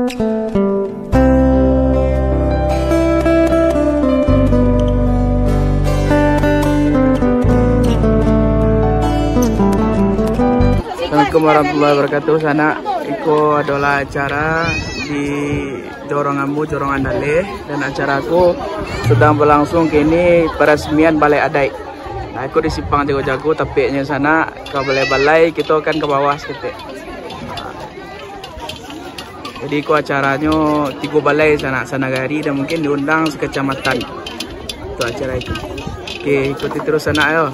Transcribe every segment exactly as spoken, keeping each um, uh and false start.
Assalamualaikum warahmatullahi wabarakatuh. Sanak, iko adolah acara di jorong ambo, jorong Andaleh, dan acara ko sadang balangsung kini parasmian balai adaik. Nah, iko di simpang Jago-Jago, tapeknyo sanak, ka balai-balai, kito akan ka bawah saketek. Jadi, ko acaranyo tigo balai sanak, sanagari, dan mungkin diundang sakacamatan untuk acara itu. Oke, ikuti terus sanak yo.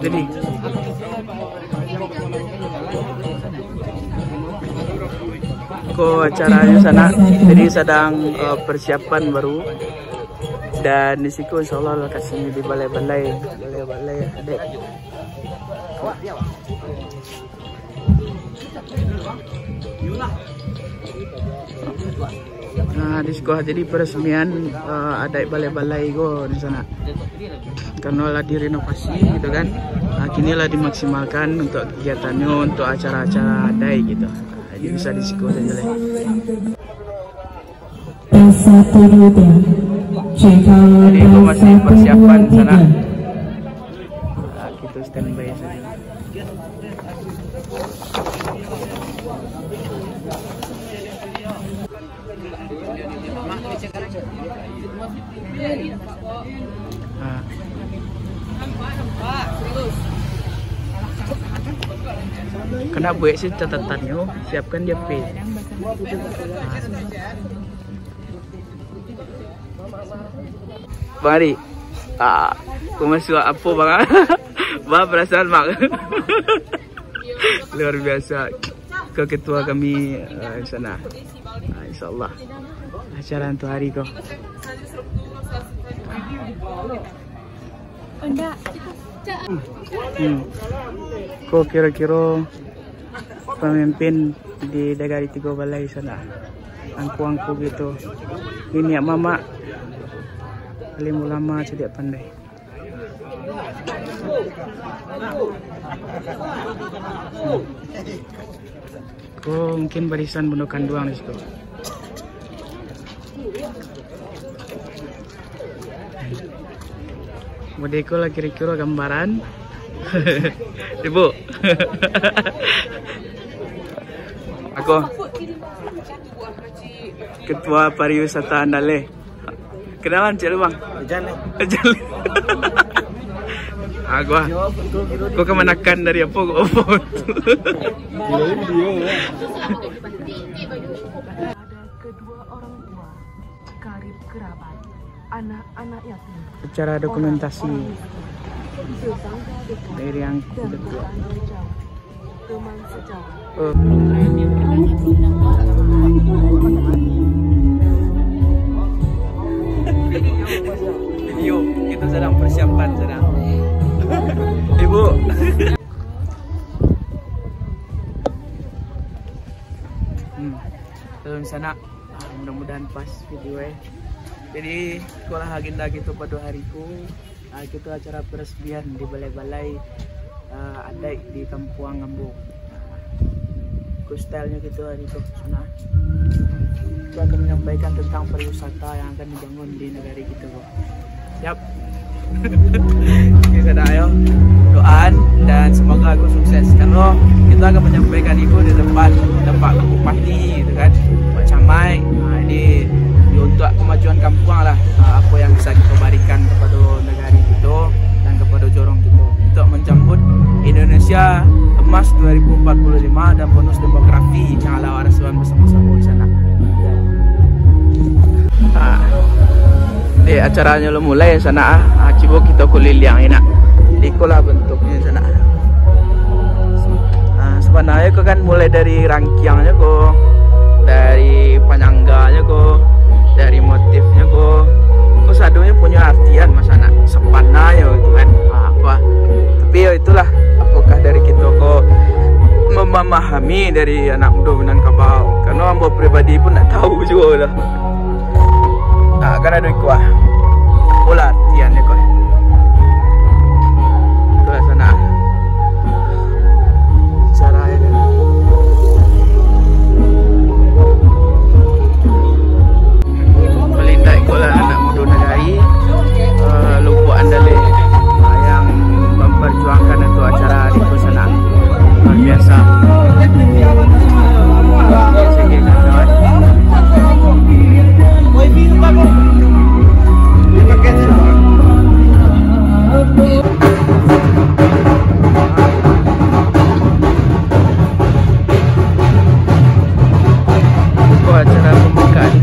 Jadi, ko acaranyo sanak, jadi sadang, eh, persiapan baru. Dan di siko insyaallah lokasinya di balai-balai, balai-balai adaik. Nah, di siko jadi peresmian, eh, adaik balai-balai ko di sanak. Karena lah direnovasi gitu kan. Nah, kini lah dimaksimalkan untuk kegiatannya, untuk acara-acara adaik gitu. Nah, jadi bisa di siko saja lah. Jadi, itu masih persiapan sanak. Nah, kita standby saja. Nah. Kena buek sih catatannyo, siapkan di H P. Nah. Bang Ari, ah, ko masuak apo, Bang? Bang, perasaan, Bang. Luar biasa. Ko ketua kami, eh, di sana. Ah, insyaallah. Acara untuk hari ko. Hmm. Ko kiro-kiro pamimpin di Nagari Tigo Balai sanak. Angku-angku gitu. Niniak mamak. Alim ulama, cadiak pandai. Hmm. Ko mungkin barisan bundo kanduang di situ. Model ko lah kiro-kiro gambaran. Ibu. Aku Ketua Pariwisata Andaleh. Kenalan, cek lu, Bang. Jan, eh. Jan. Ah, gua. Gua kemanakan dari apa, gua apa. Kirain dia, ya. Kepada kedua orang tua, karib kerabat, anak-anak yatim, acara dokumentasi orang miskin, tetangga dekat, dari yang dan kedua. Tetangga jauh. Teman sejawat. Eh. Video, kita sedang persiapan, sedang. Ibu. Hmm. Kalau di sana, ah, mudah-mudahan pas video, eh. Jadi, itulah agenda kita pada hari ku. Ah, itu acara peresmian di balai-balai, ah, adaik di kampuang ambo. Ah, itu stylenya gitu hari itu, nah. Itu akan menyampaikan tentang pariwisata yang akan dibangun di negari kita, bro. Siap. Oke, sanak, ayo. Doaan dan semoga aku sukses. Karena kita akan menyampaikan itu di depan tempat bupati, gitu kan, Pak Camat. Nah, ini untuk kemajuan kampuang lah, ah, apa yang bisa kita barikan kepada negara kita dan kepada jorong kita untuk menjambut Indonesia Emas dua ribu empat puluh lima dan bonus demografi yang Allah waraskan bersama-sama di sana. Ah, di acaranya lo mulai sana, ah. Ah, cuba kita kuliliang enak. Ikolah bentuknya sana. Ah, Sabananyo ko kan mulai dari rangkiangnyo ko, dari panyangganyo ko, dari motifnyo ko. Ko sadonyo punyo artian, masa nak sabananyo gitu kan. Ah, apa? Tapi yo itulah, apokah dari kito ko memahami dari anak mudo Minangkabau. Karano ambo pribadi pun ndak tahu juo lah. Nah, kan ado iko ah. Apolah artiannyo ko. Itulah sanak. Cara aja. Paling indak ikolah anak mudo nagari, eh, Lubuak Andaleh, eh, yang memperjuangkan untuk acara hari itu sanak. Luar biasa. Oke, kawan-kawan. Ko acara pambukaan.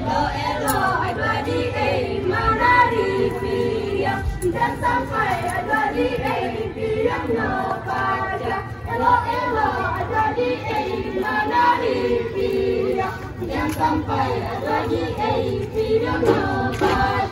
Elok-elok aduh adik, eh, manari piang. Jan sampai aduh adik, eh, piang no pacah. Elok-elok aduh adik, eh, manari piang. Jan sampai aduh adik, eh, piang no pacah.